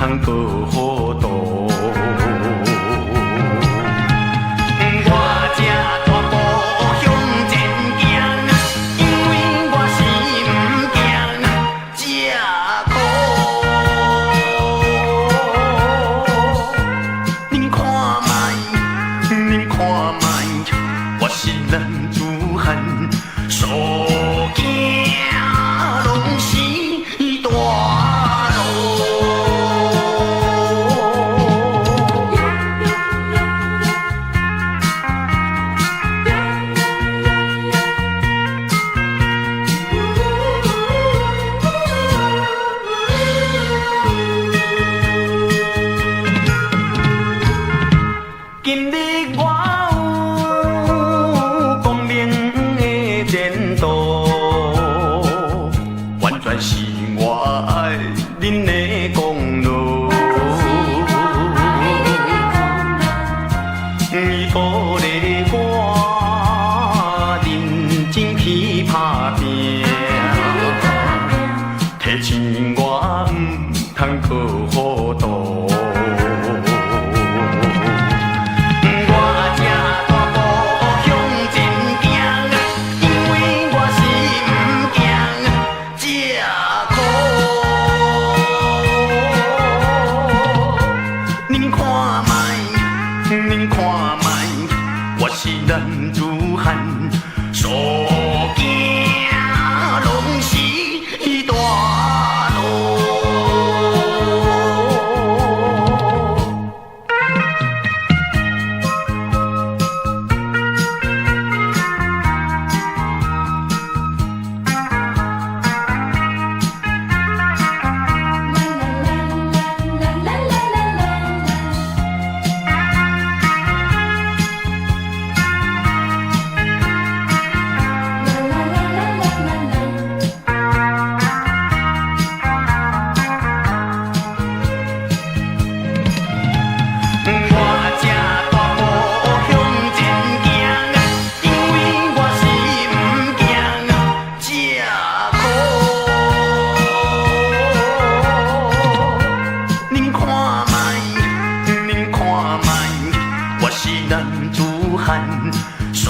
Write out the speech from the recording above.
通閣糊塗。我這大步向前行，因為我是毋驚吃苦。恁看覓，恁看覓，我是男子漢，所行攏是大路。今日我有光明的前途，完全是我愛恁的功勞。伊鼓勵我認真去打拼，提醒我毋通閣糊塗。我這大步向前行，因為我是毋驚吃苦。恁看覓，恁看覓，我是男子漢，所行攏是大路。我這大步向前行，因為我是毋驚吃苦。恁看覓，恁看覓，我是男子漢，所